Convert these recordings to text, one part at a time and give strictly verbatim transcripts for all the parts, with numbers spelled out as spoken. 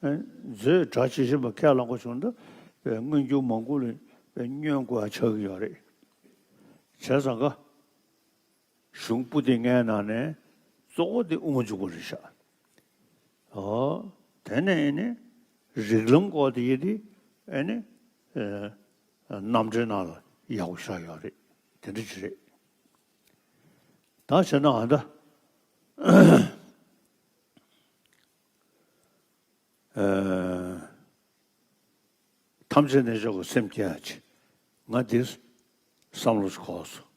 མཛོད་གྲྭ་ཇི་བཞིན་པ་ཁས་བླངས་པ་བྱུང་ན་མངོན་གྱུར་མང་པོ་ལ་བསྙོན་དགོས་ཡ་ཆགས་ཀྱི་ཡོད་རེད། བྱས་ཙང་ཀ་གཞུང་པོ་ཏི་ལྔའི་ནང་ནས་གཙོ་བོ་དེ་དབུ་མ་འཇུག་པ་རེད་ཤག་ཨོ། དེ་ནས་ཨེ་ནི་རིགས་ལམ་སྐོར་དེ་ཡི་དེ་ཨེ་ནི་རྣམ་འགྲེལ་ནང་ལ་ཡག་པོ་བཞག་ཡོད་རེད། དེ་འདྲ་ཅིག་རེད། ད་བྱས་ན་ཨ་ད། ཨ། ཐམས་ཅད་རྣལ་འབྱོར་གྱི་སེམས་བསྐྱེད་ཡ་ཅིག་ང་འདིར་བསམ་བློ་ཞིག་འཁོར་སོང་།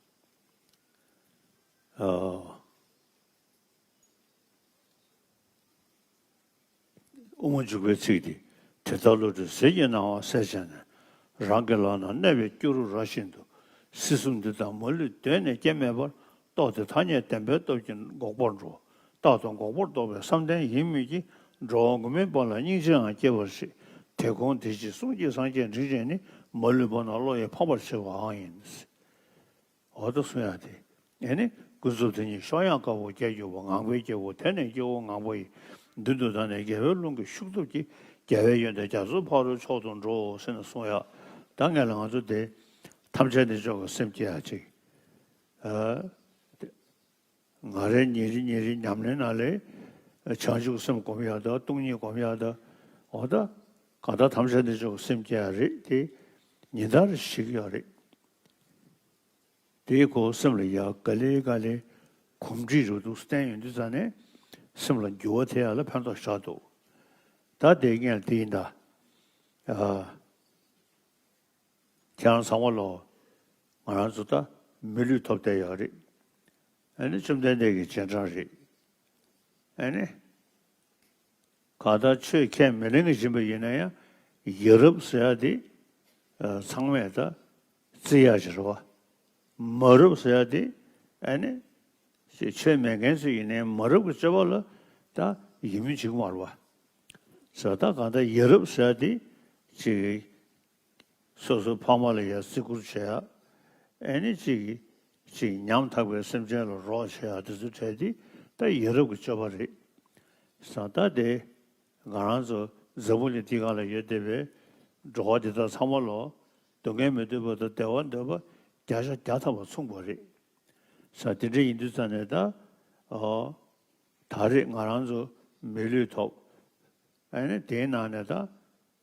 ཨ། དབུ་མ་འཇུག་པའི་ཚིག་འདི། དེ་ལྟར་བློ་གྲོས་ཟིལ་གྱིས་གནང་བ་གསལ་བྱས་ནས། རང་གི་ལག་ན་གནས་པའི་སྐྱུ་རུ་ར་བཞིན་དུ། སྲིད་གསུམ་འདི་དག་མ་ལུས་གདོད་ནས་སྐྱེ་མེད་པར། རྟོགས་ཏེ་ཐ་སྙད་བདེན་པའི་སྟོབས་ཀྱིས་འགོག་པར་འགྲོ། རྟག་ཏུ་འགོག་པར་རྟོགས་པའི་བསམ་གཏན་ཡིན་མོད་ཀྱི། འགྲོ་བ་མགོན་མེད་པ་ལ་སྙིང་རྗེའང་བསྐྱེད་པར་བྱེད། དེ་ཁོང་དེ་ཕྱིར་གསུང་གཅིག་སངས་རྒྱས་དྲིན་ཅན་ནི། མ་ལུས་བར་ན་བློ་ཡིས་ཕམ་པར་བྱེད་པའང་ཡིན། འོ་ད་གསུང་ཡ་དེ། ཨེ་ནི་ཀུན་རྫོབ་དེ་ཉིད་གཤོག་ཡངས་དཀར་པོ་རྒྱས་གྱུར་པ། ངང་པའི་སྐྱེ་བོ་དེ་ནི་སྐྱེ་བོ་ངང་པ་ཡི། མདུན་དུ་བདར་ནས་རྒྱལ་བའི་ལུང་གི་ཤུགས་སྟོབས་ཀྱིས། རྒྱལ་བའི་ཡོན་ཏན་རྒྱ་མཚོ་ཕ་རོལ་མཆོག་ཏུ་འགྲོ། ཟེར་ནས་གསུང་ཡ། ད་ངས་ལ་ང་ཚོ་དེ་ཐམས་ཅད་རྣལ་འབྱོར་གྱི་སེམས་བསྐྱེད་ཡ་ཅིག་ཨ། ང་རའི་ཉིན་རེ་ཉིན་རེའི་ཉམས་ལེན་ནང་ལས་བྱང་ཆུབ་སེམས་སྒོམ་ཡག་དང་སྟོང་ཉིད་སྒོམ་ཡག་དང་། འོ་ད་གང་ལྟར་ཐམས་ཅད་རྣལ་འབྱོར་སེམས་བསྐྱེད་ཡག་རེད་དེ། ཉིན་ལྟར་ཞིག་ཡོད་རེད། དེའི་གོ་སེམས་ལ་ཡག་ག་ལེ་ག་ལེ་གོམས་འདྲིས་རུ་འདུག་བསྟན་ཡོང་དུས་ཙང་ནས་སེམས་ལ་འགྱུར་བ་ཐེབས་ཡག་ལ་ཕན་ཐོགས་ཤག་འདུག་ད་དེ་ངས་དེ་ཡིན་ད། ཨ། ཁྱེད་རང་ཚང་མ་ལོ། ང་རང་ཚོ་ད་མི་ལུས་ཐོབ་བསྡད་ཡོད་རེད། ཨ་ནི་བཅོམ་ལྡན་འདས་ཀྱི་རྗེས་འབྲང་རེད། ཨ་ནི། གང་ལྟར་ཆོས་ཁས་མི་ལེན་གྱི་ཡིན་པ་ཡིན་ན་ཡང་ཡ་རབས་ཟེར་ཡ་དེ་ཚང་མས་ད་བརྩི་ཡ་ཅིག་རེད་བ། མ་རབས་ཟེར་ཡ་དེ་ཨ་ནི་ཆོས་མེད་མཁན་ཚོ་ཡིན་ནའི་མ་རབས་ཀྱི་སྤྱོད་པ་ལ་ད་ཡིད་མི་ཆེས་ཀྱི་མ་རེད་བ། ཟེར་ད་གང་ལྟར་ཡ་རབས་ཟེར་ཡ་དེ་ཅིག་སོ་སོའི་ཕ་མ་ལ་ཡང་བརྩི་བཀུར་བྱེད་ཡ། ཨེ་ནི་ཅིག་ཅིག་ཉམ་ཐག་པའི་སེམས་ཅན་ལ་རོགས་བྱེད་ཡ་དེ་ཚོ་གྲས་དེ་ད་ཡ་རབས་ཀྱི་སྤྱོད་པ་རེད། ས་ད་དེ་ང་རང་ཚོ་འཛམ་བུ་གླིང་འདི་སྒང་ལ་ཡོད་བསྡད་པའི་འགྲོ་བ་འདི་དག་ཚང་མ་ལོ། སྡུག་བསྔལ་མི་འདོད་པ་དང་བདེ་བ་འདོད་པ་བརྒྱ་ཆ་བརྒྱ་ཐམ་པ་མཚུངས་པ་རེད། ས་དེ་འདྲ་ཡིན་དུས་ཙང་ནས་ད། ཨོ། ད་རེས་ང་རང་ཚོ་མི་ལུས་ཐོབ། ཨ་ནི་དེའི་ནང་ནས་ད།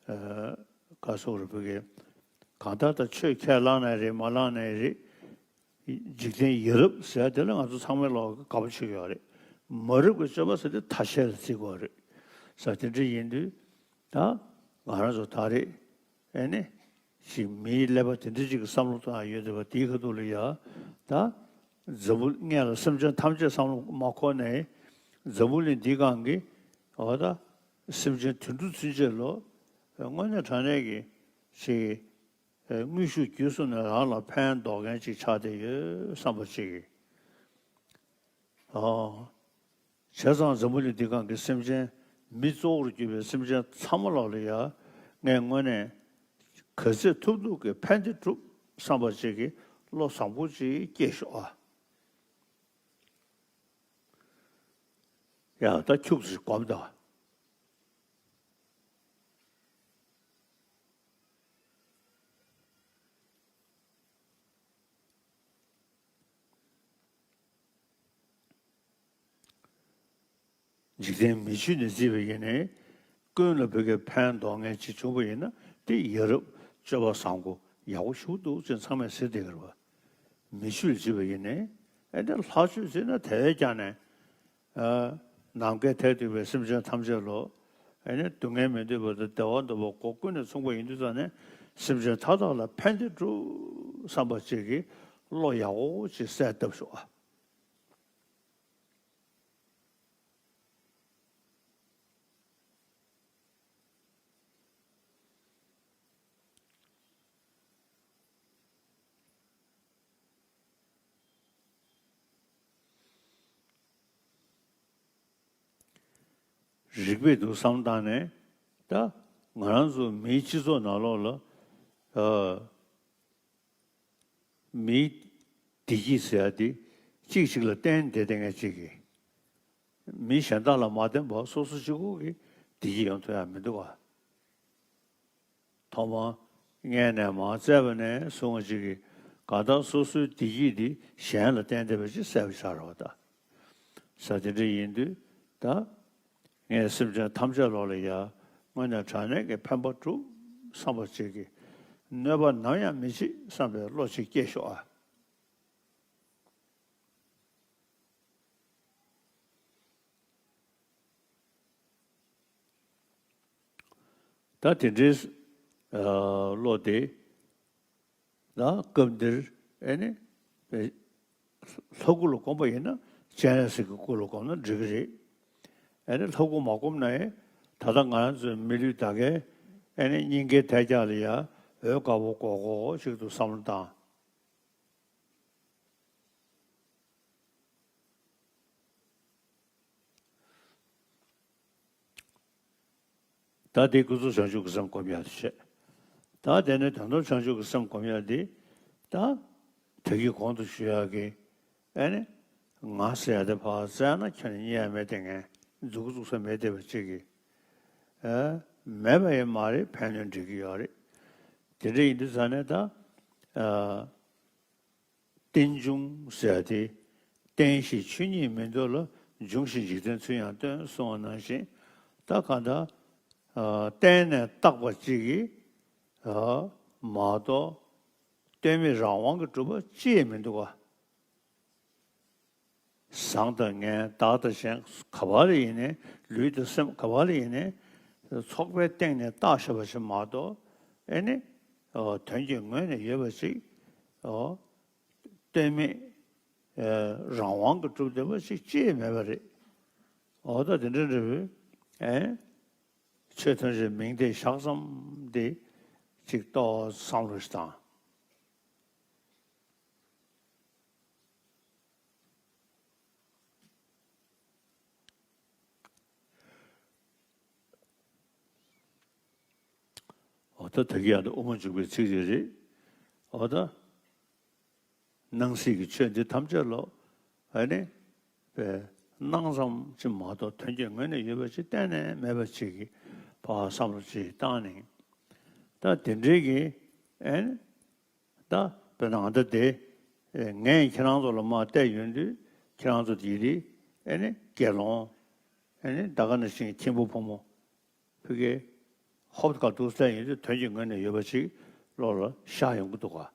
ཨ། ག་སོགས་རུ་བུ་གའི། གང་ལྟར་ད་ཆོས་ཁས་བླངས་ནའི་རེད་མ་བླངས་ནའི་རེད། འཇིག་རྟེན་ཡ་རབས་ཟེར་དེ་ལ་ང་ཚོ་ཚང་མའི་ལོག་དགའ་པོ་བྱེད་ཀྱི་ཡོད་རེད། མ་རབས་ཀྱི་སྤྱོད་པ་ཟེར་དེ་ཐ་ཤལ་ལ་བརྩི་དགོས་རེད། ས་དེ་འདྲ་ཡིན་དུས། ད་ང་རང་ཚོ་ད་རེས་ཨེ་ནི་ཞིག་མིའི་ཀླད་པ་དེ་འདྲ་ཅིག་གི་བསམ་བློ་བཏང་ཡོད་བསྡད་པ་དེའི་ཁ་ཐུག་ལ་ཡ། ད་འཛམ་བུ་གླིང་ལ་སེམས་ཅན་ཐམས་ཅད་བསམ་བློ་མ་འཁོར་ནའི་འཛམ་བུ་གླིང་འདིའི་སྒང་གི་འོ་ད་སེམས་ཅན་དུད་འགྲོ་ཚུན་ཆད་ལོ་དངོས་གནས་དྲང་གནས་ཀྱི་ཞིག་དངོས་ཤུགས་བརྒྱུད་གསུམ་ནས་རང་ལ་ཕན་འདོགས་མཁན་ཅིག་ཆགས་བསྡད་ཡོད་བསམ་པ་ཅིག་གིས། ཨོ། བྱས་ཙང་འཛམ་བུ་གླིང་འདི་སྒང་གི་སེམས་ཅན་མི་གཙོ་བོར་གྱུར་པའི་སེམས་ཅན་ཚང་མ་ལོག་ལ་ཡ་ངས་དངོས་གནས་ག་ཚོད་ཐུབ་ཐུབ་ཀྱི་ཕན་བདེ་སྒྲུབ་བསམ་པ་ཅིག་གི་བློ་བཟང་པོ་ཅིག་སྐྱེས་ཤོག་ཨ། ཡ་ད་ཁྱུག་ཙམ་སྒོམ་དང་། འཇིག་རྟེན་མི་ཆོས་ནས་བརྩིས་པ་ཡིན་ནའི། ཀུན་ལ་བོད་སྐད་ཕན་འདོགས་མཁན་ཅིག་བྱུང་པ་ཡིན་ན་དེ་ཡ་རབས་སྤྱོད་པ་བཟང་པོ་ཡག་པོ་ཞིག་འདུག་ཅེས་ཚང་མས་ཟེར་བསྡད་ཀྱི་རེད་བ། མི་ཆོས་ལ་བརྩིས་པ་ཡིན་ནའི། ཨེ་འདྲ་ལྷག་ཆོས་བརྩིས་ན་དེ་བས་ཀྱང་ནས། ཨ། ནམ་མཁའི་མཐས་གཏུགས་པའི་སེམས་ཅན་ཐམས་ཅད་ལོ། ཨེ་ནི་སྡུག་བསྔལ་མི་འདོད་པ་དང་བདེ་བ་འདོད་པ་སྒོ་ཀུན་ནས་མཚུངས་པ་ཡིན་དུས་ཙང་ནས་སེམས་ཅན་མཐའ་དག་ལ་ཕན་བདེ་སྒྲུབ་བསམ་པ་ཅིག་གིས་བློ་ཡག་པོ་ཅིག་གསལ་བཏབ་ཤོག་ཨ། རིགས་པས་འདུག་བསམ་བཏང་ནས་ད་ང་རང་ཚོ་མིའི་སྤྱི་ཚོགས་ནང་ལོགས་ལ་ཨ། མིའི་བདེ་སྐྱིད་ཟེར་ཡ་དེ་གཅིག་གཅིག་ལ་བརྟེན་བསྡད་བསྡད་མཁན་གཅིག་གིས། མི་གཞན་དག་ལ་མ་བརྟེན་པར་སོ་སོ་གཅིག་པོ་གིས་ བདེ་སྐྱིད་ཡོང་ཐུབ་ཡ་མི་འདུག་ག། ཐོག་མར་མངལ་ནས་མར་བཙས་པ་ནས་བཟུང་བ་ཅིག་གིས་གང་ལྟར་སོ་སོའི་བདེ་སྐྱིད་འདི་གཞན་ལ་བརྟེན་བསྡད་པ་ཅིག་གསལ་པོ་ཆགས་རེད་བ་ད། ས་དེ་འདྲ་ཡིན་དུས་ད། ངས་སེམས་ཅན་ཐམས་ཅད་ལོག་ལ་ཡ་དངོས་གནས་དྲང་གནས་ཀྱི་ཕན་པ་སྒྲུབ་བསམ་པ་ཅིག་གིས་གནོད་པ་ནམ་ཡང་མི་བྱེད་བསམ་པའི་བློ་ཅིག་སྐྱེས་ཤོག་ཨ། ད་དེ་འདྲའི་བློ་དེ་ད་སྐབས་འདིར་ཨེ་ནི་ལྷ་སྐུ་ལ་བསྒོམ་པ་ཡིན་ན་སྤྱན་རས་གཟིགས་ཀྱི་སྐུ་ལ་བསྒོམ་ན་འགྲིག་གི་རེད། ཨེ་ནི་ལྷ་སྐུ་མ་བསྒོམ་ན་ཡང་ད་ལྟ་ང་རང་ཚོའི་མི་ལུས་ད་གའི་ཨེ་ནི་སྙིང་གའི་ཐལ་རྒྱག་ལ་ཡ་འོད་དཀར་པོ་དགོས་དགོས་ཞིག་ཏུ་བསམ་བློ་བཏང་། ད་དེ་ཀུན་རྫོབ་བྱང་ཆུབ་ཀྱི་སེམས་སྒོམ་ཡག་དེ་བྱས། ད་དེ་ནས་དོན་དམ་བྱང་ཆུབ་ཀྱི་སེམས་སྒོམ་ཡག་དེ་ད་ད་གིན་གོང་དུ་ཞུ་ཡག་གི་ཨེ་ནི་ང་ཟེར་ཡག་དེ་ཕར་བཙལ་ན་ཁྱོན་ནས་རྙེད་ཡག་མེད་དེ་ངས་མཛུབ་གུ་བཙུགས་ས་མེད་བསྡད་པ་ཅིག་གིས་ཨེ་མེད་པ་ཡང་མ་རེད། ཕན་གནོད་འགྲིག་གི་ཡོད་རེད། དེ་འདྲ་ཡིན་དུས་ཙ་ནས་ད་ཨ། རྟེན་འབྱུང་ཟེར་ཏེ། རྟེན་ཞེས་ཆོས་ཉིད་མིན་འདོད་ལ། འབྱུང་ཞེས་འཇིག་རྟེན་ཚུལ་ཡང་སྟོན་གསུངས་པ་ནང་བཞིན། ད་གང་ལྟར་ཨ་བརྟེན་ནས་བཏགས་པ་གཅིག་གིས་ཨ་མ་གཏོགས་རྟེན་མེད་རང་དབང་གིས་གྲུབ་པ་ཅི་ཡང་མི་འདུག་ག། བཟང་དང་ངན་བདག་དང་གཞན་ག་པ་ལ་ཡིན་ནའི་ལུས་དང་སེམས་ག་པ་ལ་ཡིན་ནའི་ཚོགས་པའི་སྟེང་ནས་བཏགས་བཞག་པ་ཞིག་མ་གཏོགས་ཨེ་ནི་ཨ་དོན་གྱི་ངོས་ནས་ཡོད་པ་ཅིག་ཨ། རྟེན་མེད་རང་དབང་གིས་གྲུབ་བསྡད་པ་ཞིག་ཅི་ཡང་མེད་པ་རེད། འོ་ད་དེ་འདྲ་འདྲ་བོའི་ཨེ་ཆོས་ཐམས་ཅད་མིང་བརྡས་བཞག་ཙམ་དེ་ཅིག་ཏོག་བསམ་བློ་ཞིག་བཏང་། འོ་ད་ད་གིན་ཡང་དབུ་མ་འཇུག་པའི་ཚིག་ཅིག་རེད། འོ་ད། སྣང་སྲིད་ཀྱི་ཆོས་འདི་ཐམས་ཅད་ལོ། ཨ་ནི། པའི་སྣང་ཙམ་ཅིག་མ་གཏོགས་དོན་གྱི་ངོས་ནས་ཡོད་པ་ཅིག་གཏན་ནས་མེད་པ་ཅིག་གི་ཕར་བསམ་བློ་ཅིག་བཏང་ནས། ད་དེ་འདྲའི་གི་ཨ་ནི། ད་དཔེར་ན་ཨ་ད་དེ་ངས་ཁྱེད་རང་ཚོ་ལ་མར་བལྟས་ཡོང་དུས་ཁྱེད་རང་ཚོ་དེ་དེ་ཨ་ནི་དགེ་སློང་ཨ་ནི་ད་ག་ནང་བཞིན་ཁྱིམ་པ་ཕོ་མོ། ཕ་གི་ཧོབ་ཁ་འདུག་ས་ཡིན་དུས་དོན་གྱི་ངོས་ནས་ཡོད་པ་ཅིག་བློ་ལ་ཤར་ཡོང་གི་འདུག་ག།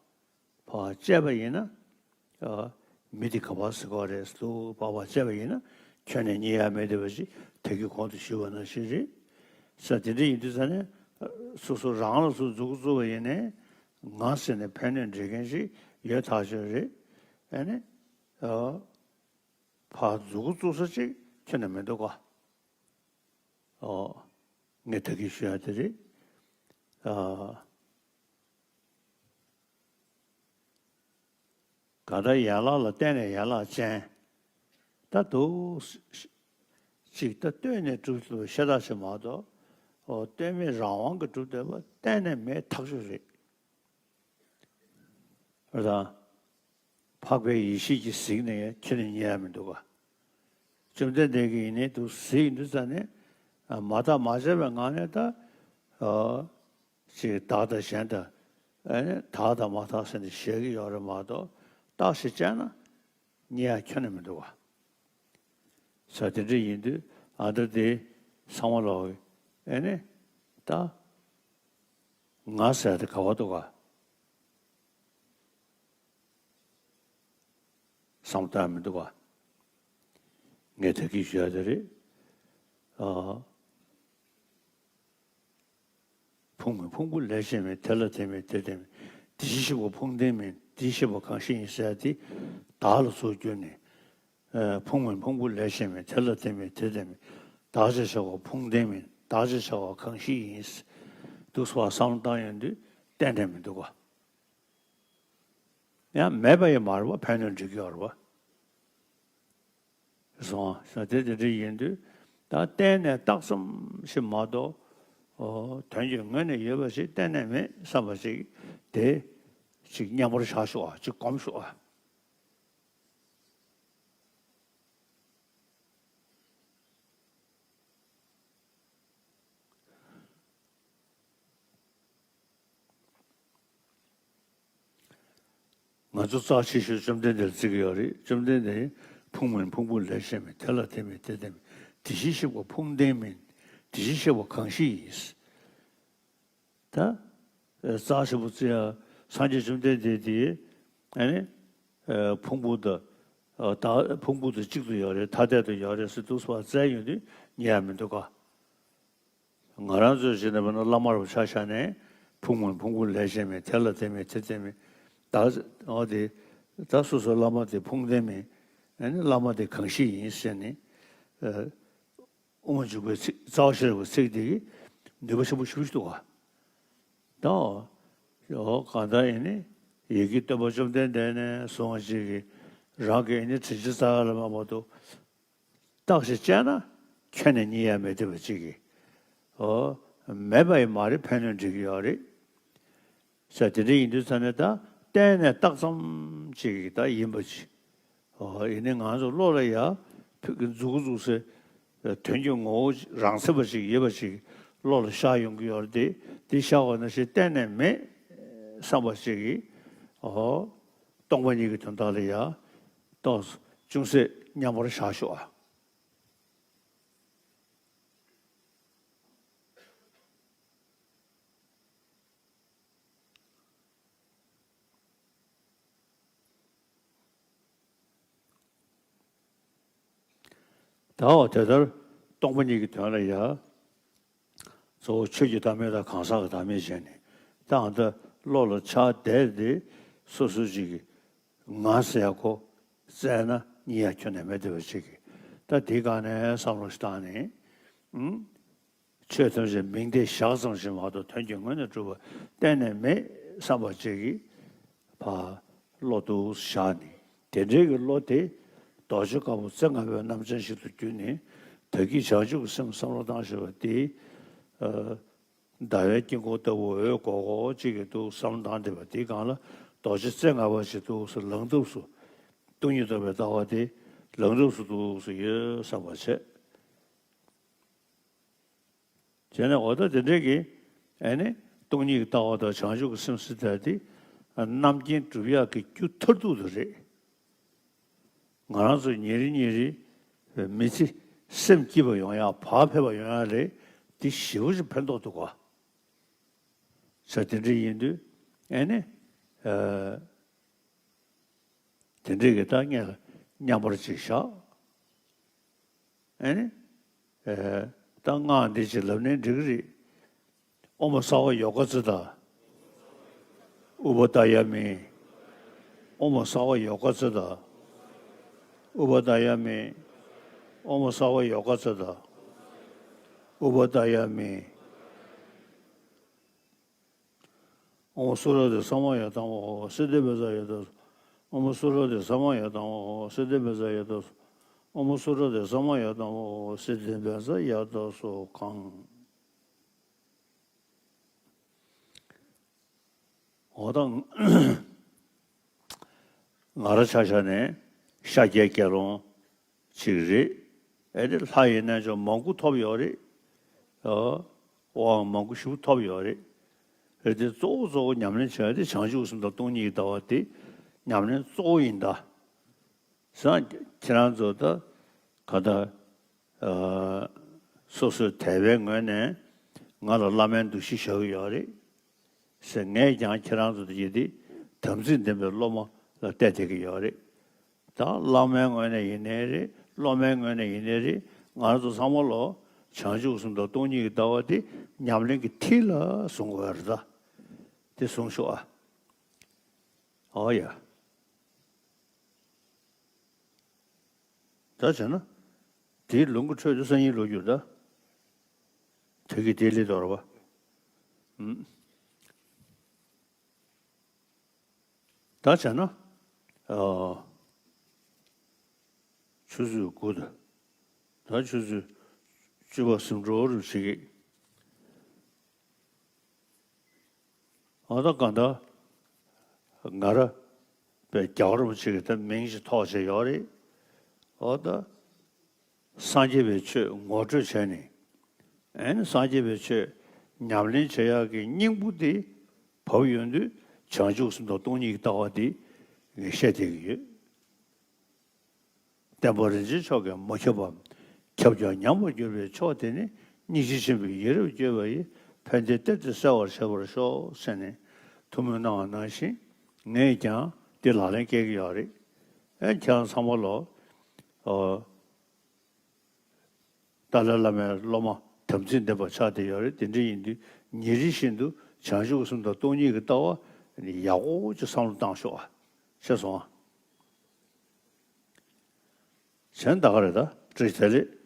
ཕར་བལྟས་པ་ཡིན་ན། ཨ། མི་དེ་ག་པར་ཟེར་གི་རེད་འདུག་ཕར་ཕར་བལྟས་པ་ཡིན་ན་ཁྱོན་ནས་རྙེད་ཡ་མེད་བསྡད་པ་ཅིག་ད་གིན་གོང་དུ་ཞུས་པ་ནང་བཞིན་རེད། ས་དེ་འདྲ་ཡིན་དུས་ས་ནས་སོ་སོ་རང་ལ་སོ་མཛུབ་གུ་བཙུགས་པ་ཡིན་ནའི་ང་ཟེར་ནས་ཕན་གནོད་འབྲེལ་མཁན་ཞིག་ཡོད་ཐག་ཆོད་རེད། ཨ་ནི། ཨ། ཕར་མཛུབ་གུ་བཙུགས་ས་ཅིག་ཁྱོན་ནས་མི་འདུག་ག། ཨོ། ངས་ད་གིན་ཞུ་ཡ་དེ་རེད། ཨ། གང་ལྟར་ཡན་ལག་ལ་བརྟེན་ནས་ཡན་ལག་ཅན། ད་འདུག་ཅིག་ད་ལྟོས་ནས་གྲུབ་ཐུབ་པའི་ཤ་སྟག་ཅིག་མ་གཏོགས། ཨོ་ལྟོས་མེད་རང་དབང་གིས་གྲུབ་བསྡད་པ་གཏན་ནས་མེད་ཐག་ཆོད་རེད། རེད་དང་། འཕགས་པའི་ཡེ་ཤེས་ཀྱིས་གཟིགས་ནས་ཁྱོན་ནས་རྙེད་ཡ་མི་འདུག་ག། བཅོམ་ལྡན་འདས་ཀྱིས་ཡིན་ནའི་འདུག་གཟིགས་འདུག་ཙ་ནས། མ་བརྟགས་མ་དཔྱད་པའི་ངང་ནས་ད། ཨ། ཅིག་བདག་དང་གཞན་དང་། ཨ་ནི་དག་དང་མ་དག་ཟེར་ནས་བཞག་གི་ཡོད་རེད་མ་གཏོགས་བརྟགས་ཤིང་དཔྱད་ན་རྙེད་ཡ་ཁྱོན་ནས་མི་འདུག་ག། ས་དེ་འདྲ་ཡིན་དུས་ཨ་ད་དེ་ཚང་མ་ལོག་ཨེ་ནི་ད་ང་ཟེར་དེ་ག་བ་འདུག་ག། བསམ་བཏང་མི་འདུག་ག། ངས་ད་གིན་ཞུ་ཡ་དེ་རེད། ཨ། ཕུང་མིན་ཕུང་པོ་ལས་གཞན་མིན། དེ་ལ་དེ་མིན་དེ་དེ་མིན། དེ་བཞིན་གཤེགས་པ་ཕུང་ལྡན་མིན། དེ་བཞིན་གཤེགས་པ་གང་ཞིག་ཡིན་ཟེར་ཡ་དེ་བདག་ལ་ཚུར་བསྒྱུར་ནས། ཨ། ཕུང་མིན་ཕུང་པོ་ལས་གཞན་མིན། དེ་ལ་དེ་མིན་དེ་དེ་མིན། བདག་ཅེས་བྱ་བ་ཕུང་ལྡན་མིན། བདག་ཅེས་བྱ་བ་གང་ཞིག་ཡིན། འདུག་སེ་བསམ་བློ་བཏང་ཡོང་དུས་གཏན་ནས་མི་འདུག་ག། ཡང་མེད་པ་ཡང་མ་རེད་པ། ཕན་གནོད་འགྲིག་གི་ཡོད་རེད་པ། སོང་ཙང་དེ་དེ་འདྲ་ཡིན་དུས་ད་གཏན་ནས་བཏགས་ཙམ་ཞིག་མ་གཏོགས། ཨོ་དོན་གྱི་ངོས་ནས་ཡོད་པ་ཞིག་གཏན་ནས་མེད་བསམ་པ་ཞིག་དེ་ཅིག་མཉམ་པོར་བཞག་ཤོག་ཨ། ཅིག་སྒོམ་ཤོག་ཨ། ང་ཚོ་རྩ་ཆེ་ཤོས་བཅོམ་ལྡན་འདས་ལ་བརྩི་གི་ཡོད་རེད། བཅོམ་ལྡན་འདས་ཕུང་མིན་ཕུང་པོ་ལས་གཞན་མིན། དེ་ལ་དེ་མེད་དེ་དེ་མེད། དེ་བཞིན་གཤེགས་པ་ཕུང་ལྡན་མིན། དེ་བཞིན་གཤེགས་པ་གང་ཞིག་ཡིན། ད་རྩ་ཆེན་པོ་བརྩི་ཡ། སངས་རྒྱས་བཅོམ་ལྡན་འདས་དེ་ཨ་ནི་ཕུང་པོ་དང་ད་ཕུང་པོ་དང་གཅིག་ཏུ་ཡོད་རེད། ཐ་དད་དུ་ཡོད་རེད་ཟེར་འདུག་བརྩི་ཡོང་དུས་ཉན་ཡ་མི་འདུག་ག་ང་རང་ཚོའི་གཞི་ནས་བྱས་ན་བླ་མ་རུ་ཆ་བཞག་ནས་ཕུང་མིན་ཕུང་པོ་ལས་གཞན་མིན། དེ་ལ་དེ་མེད་དེ་དེ་མེད། ད་འོ་དེ་ད་སོ་སོའི་བླ་མ་དེ་ཕུང་ལྡན་མིན། ཨ་ནི་བླ་མ་དེ་གང་ཞིག་ཡིན་ཟེར་ནས་དབུ་མ་འཇུག་པའི་ཚིག་རྩ་བ་ཤེས་རབ་ཀྱི་ཚིག་དེ་གིས་ནུས་པ་ཆེན་པོ་ཞེ་པོ་ཞིག་འདུག་ག་ད་འོ་གང་ལྟར་ཡིན་ནི་ཡི་གེ་སྟོན་པ་བཅོམ་ལྡན་འདས་ནས་བཟུང་བ་ཅིག་གིས་རང་གི་ཨ་ནི་དྲིན་ཅན་རྩ་བ་ལ་མ་མ་གཏོགས། བརྟག་ཅིང་དཔྱད་ན་ཁྱོན་ནས་རྙེད་ཡ་མེད་བསྡད་པ་ཅིག་གིས། ཨོ། མེད་པ་ཡིན་མ་རེད། ཕན་གནོད་འགྲིག་གི་ཡོད་རེད། ས་དེ་འདྲ་ཡིན་དུས་ཙ་ནས་ད་གཏན་ནས་བཏགས་ཙམ་ཅིག་གིས་ད་ཡིན་པ་ཅིག་ཨོ། ཡིན་ནའི་ང་ཚོ་བློ་ལ་ཡ་ཕུགས་ཀྱི་མཛུག་གུ་མཛུག་སའི་དོན་གྱི་ངོ་བོ་རང་མཚན་པ་ཅིག་ཡོད་པ་ཅིག་བློ་ལ་ཤར་ཡོང་གི་ཡོད་རེད་དེ། དེ་ཤར་བ་ནང་བཞིན་གཏན་ནས་མེད་བསམ་པ་ཅིག་གིས། ཨོ། སྟོང་པ་ཉིད་ཀྱི་དོན་དག་ལ་ཡང་ཏོག་ཙམ་ཅུང་ཟད་མཉམ་པར་བཞག་ཤོག་ཨ། ད་འོ་དེ་ལྟར་སྟོང་པ་ཉིད་ཀྱི་དོན་ལ་ཡང་། གཙོ་བོ་ཆོས་ཀྱི་བདག་མེད་དང་གང་ཟག་གི་བདག་མེད་བྱས་ནས། ད་ཨ་ད་བློ་ལ་ཆགས་བསྡད་དེ་སོ་སོ་ཅིག་གིས་ང་ཟེར་ཡ་ཁོ་བཙལ་ན་རྙེད་ཡ་ཁྱོན་ནས་མེད་བསྡད་པ་ཅིག་གིས། ད་དེའི་སྒང་ནས་བསམ་བློ་ཞིག་བཏང་ནས། ཨུམ། ཆོས་ཐམས་ཅད་མིང་བརྡས་བཞག་ཙམ་ཞིག་མ་གཏོགས་དོན་གྱི་ངོས་ནས་གྲུབ་པ་གཏན་ནས་མེད་བསམ་པ་ཅིག་གིས་ཕར་བློ་འདུག་བཞག་ནས། དེ་འདྲའི་གི་བློ་དེ་རྡོ་རྗེ་དཀར་པོ་རྩེ་ལྔ་པའི་རྣམ་ཅན་ཞིག་ཏུ་གྱུར་ནས། ད་གིན་བྱང་ཆུབ་ཀྱི་སེམས་བསམ་བློ་བཏང་བཞིན་པ་དེ། ཨ། ཟླ་བའི་དཀྱིལ་འཁོར་ལྟ་བུ་འོད་སྒོར་སྒོར་ཅིག་གིས་འདུག་བསམ་བློ་བཏང་བསྡད་པ་དེའི་སྒང་ལ་རྡོ་རྗེ་རྩེ་ལྔ་པ་ཞིག་འདུག་སེ་ལངས་ཐབས་སུ། སྟོང་ཉིད་རྟོགས་པའི་ལྟ་བ་དེ་ལངས་ཐབས་སུ་འདུག་སེ་ཡོད་བསམ་པ་བྱས། བྱས་ནས་འོ་ད་དེ་འདྲའི་གི་ཨ་ནི་སྟོང་ཉིད་ཀྱི་ལྟ་བ་དང་བྱང་ཆུབ་ཀྱི་སེམས་ཟེར་ཡ་དེ་རྣམ་མཁྱེན་སྒྲུབ་ཡག་གི་རྒྱུ་མཐར་ཐུག་དེ་རེད། ང་རང་ཚོ་ཉིན་རེ་ཉིན་རེ་མི་ཚེ་སེམས་སྐྱིད་པ་ཡོང་ཡག་བག་ཕེབས་པ་ཡོང་ཡག་ལ་དེ་ཞེ་པོ་ཅིག་ཕན་ཐོགས་འདུག་ག་ས་དེ་འདྲ་ཡིན་དུས་ཨ་ནི། ཨ། དེ་འདྲའི་གི་ད་ངས་མཉམ་པར་ཅིག་བཞག་ཨ་ནི། ཨེ། ད་སྔགས་འདི་ཅིག་ལབ་ནའི་འགྲིག་གི་རེད། ཨོཾ་སརྦ་ཡོ་ག་ཙིཏྟ། ཨུ་པ་དཱ་ཡ་མི། ཨོཾ་སརྦ་ཡོ་ག་ཙིཏྟ། ཨུ་པ་དཱ་ཡ་མི། ཨོཾ་སརྦ་ཡོ་ག་ཙིཏྟ། ཨུ་པ་དཱ་ཡ་མི། ཨོཾ་སུ་ར་དྷ་ས་མ་ཡ་ཏཾ་ཧོ། སིདྡྷི་བཛྲ་ཡ་དཱ་སྭ། ཨོཾ་སུ་ར་དྷ་ས་མ་ཡ་ཏཾ་ཧོ། སིདྡྷི་བཛྲ་ཡ་དཱ་སྭ། ཨོཾ་སུ་ར་དྷ་ས་མ་ཡ་ཏཾ་ཧོ། སིདྡྷི་བཛྲ་ཡ་དཱ་སྭ་ཁཾ། འོ་ད་ང་རང་ཆ་བཞག་ནས་ཤཱཀྱའི་དགེ་སློང་ཅིག་རེད། ཨེ་དེ་ལྷ་ཡི་རྣལ་འབྱོར་མང་པོ་ཐོབ་ཡོད་རེད། ཨོ། དབང་མང་པོ་ཞིག་ཐོབ་ཡོད་རེད། ཨེ་དེ་གཙོ་བོ་གཙོ་བོ་ཉམས་ལེན་བྱས་ཏེ་བྱང་ཆུབ་སེམས་དང་སྟོང་ཉིད་ཀྱི་ལྟ་བ་དེ་ཉམས་ལེན་གཙོ་བོ་ཡིན་ད། སང་ཁྱེད་རང་ཚོ་ད་ག་ད། ཨ། སོ་སོའི་དད་པའི་ངོས་ནས་ང་ལ་བླ་མའི་འདུ་ཤེས་བཞག་གི་ཡོད་རེད་ཟེར། ངས་ཀྱང་ཁྱེད་རང་ཚོ་དེ་ཡི་དེ་དམ་ཚིག་ལྡན་པའི་སློབ་མ་ལ་བལྟས་བསྡད་ཀྱི་ཡོད་རེད། ད་བླ་མའི་ངོས་ནས་ཡིན་ནའི་རེད། སློབ་མའི་ངོས་ནས་ཡིན་ནའི་རེད། ང་རང་ཚོ་ཚང་མ་ལོ་བྱང་ཆུབ་སེམས་དང་སྟོང་ཉིད་ཀྱི་ལྟ་བ་དེ་ཉམས་ལེན་གྱི་མཐིལ་ལ་བཟུང་དགོས་རེད་ད། དེ་བཟུང་ཤོག་ཨ། ཨོ་ཡ། ད་བྱས་ན། དེའི་ལུང་གི་འཕྲོས་དུ་སང་ཉིན་ལོ་རྒྱུས་ད། དེ་གི་དེ་ལས་དོར་བ། ཨུམ། ད་བྱས་ན། ཨ། ཆུ་ཚོད་དགུ་དང་། ད་ཆུ་ཚོད་བཅུ་པ་ཟིན་འགྲོ་རུ་བྱེད་ཀྱི། འོ་ད་གང་ལྟར་ང་ར་པའི་རྒྱལ་བ་རིན་པོ་ཆེ་གི་ད་མིང་ཞིག་ཐོགས་བྱས་ཡོད་རེད། འོ་ད་སངས་རྒྱས་པའི་ཆོས་ངོ་སྤྲོད་བྱས་ནས། ཨེ་ནི་སངས་རྒྱས་པའི་ཆོས་ཉམས་ལེན་བྱེད་ཡག་གི་སྙིང་པོ་དེ་བབས་ཡོང་དུས་བྱང་ཆུབ་སེམས་དང་སྟོང་ཉིད་ཀྱི་ལྟ་བ་དེ་ ངས་བཤད་བསྡད་ཀྱི་ཡོད། བསྟན་པ་རིན་ཆེན་མཆོག་གིས་མ་ཁྱབ་པ། ཁྱབ་ཀྱང་ཉམས་པར་གྱུར་པའི་མཆོག་དེ་ནི། སྙིང་རྗེ་ཆེན་པོས་ཡིད་རབ་བསྐྱོད་པ་ཡིས། ཕན་བདེའི་གཏེར་དེ་གསལ་བར་བྱེད་པར་ཤོག་ཟེར་ནས་ཐུགས་སྨོན་གནང་བ་ནང་བཞིན། ངས་ཀྱང་འདི་ལག་ལེན་བཀལ་གྱི་ཡོད་རེད། ཨེ་ཁྱེད་རང་ཚང་མ་ལོ། ཨོ། ཏཱ་ལའི་བླ་མའི་སློབ་མ་དམ་ཚིག་ལྡན་པ་ཆགས་བསྡད་ཡོད་རེད། དེ་འདྲ་ཡིན་དུས་ཉིན་རེ་བཞིན་དུ་བྱང་ཆུབ་ཀྱི་སེམས་དང་སྟོང་ཉིད་ཀྱི་ལྟ་བ་ཡག་པོ་ཅིག་བསམ་བློ་བཏང་ཤོག་ཨ། ཤེས་སོང་ཨ། གཞན་ད་ག་རེད་ད། བཀྲ་ཤིས་བདེ་ལེགས།